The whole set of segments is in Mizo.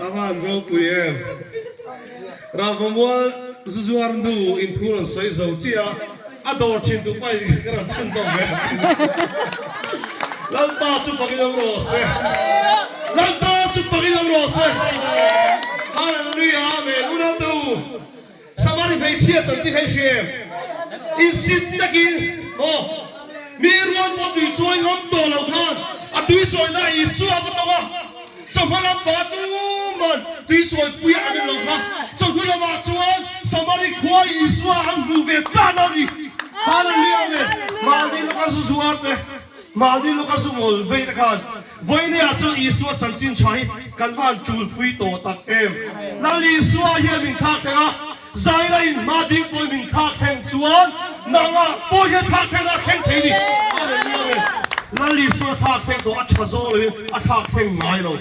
A van ropui em. Rangvamual zu zuar nu in thu rawn sawi zo chiah a, a dawr thin duh pawh in ka rawn chhunzawm ve ta chin. Lalpa chu fakin awm rawh se. Lalpa chu fakin awm rawh se. Hallelujah Amen. Unaute u, Samari hmeichhia chanchin hei hria em? Insit takin maw? Mi rual pawh tui chawi ngam tawh lo khan a tui chawina Isua a va tawng a, chawhma lamah tuman tui chawipui an en lo kha. Chawhnu lamah chuan Samari khua Isua an hmuh ve chan a ni. Hallelujah Amen! Mahni lawka zu zuar te, mahni lawka zu ngawl vei te khan Vawinia chuan Isua chanchin tha hi kan va han tulpui tawh tak em! Lal Isua hian min thlak thleng a, Zaira in hma ding pawhin min thlak thleng chuan nangah pawh hian thlak thleng a thleng thei ni. Hallelujah Amen. Lal Isua thlak thleng tawh a tha zawng loin a thlak thleng ngai lo.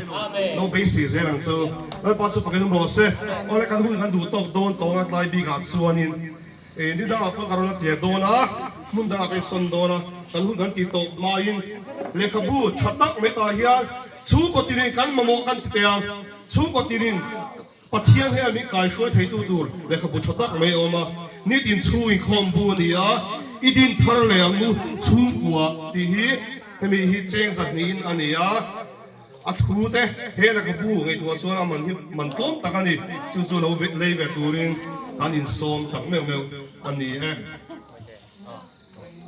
Lo beisei zel ang chu. Lalpa chu fakin awm rawh se. Awle kan hun kan duh tawk dawn tawng a tlai bikah chuanin. Ni dangah pawh ka rawn a tliah dawn a, hmun dangah ka insawn dawn a, kan hun kan tih tawp hmain lehkhabu tha tak mai tah hian chhungkaw tinin kan mamawh kan ti teh a, chhungkaw tinin Pathian hian min kaihruai theitu tur lehkhabu tha tak mai a awm a, nitin chhung inkhawm bu a ni a, i din thar leh ang u chhungkua tih hi hemi hi cheng zahnihin a ni a. A thu te he lehkhabu ngaihtuah chuan a man hi man tlawm tak a ni. Chu chu lo lei ve turin kan insawm tak meuh meuh a ni e.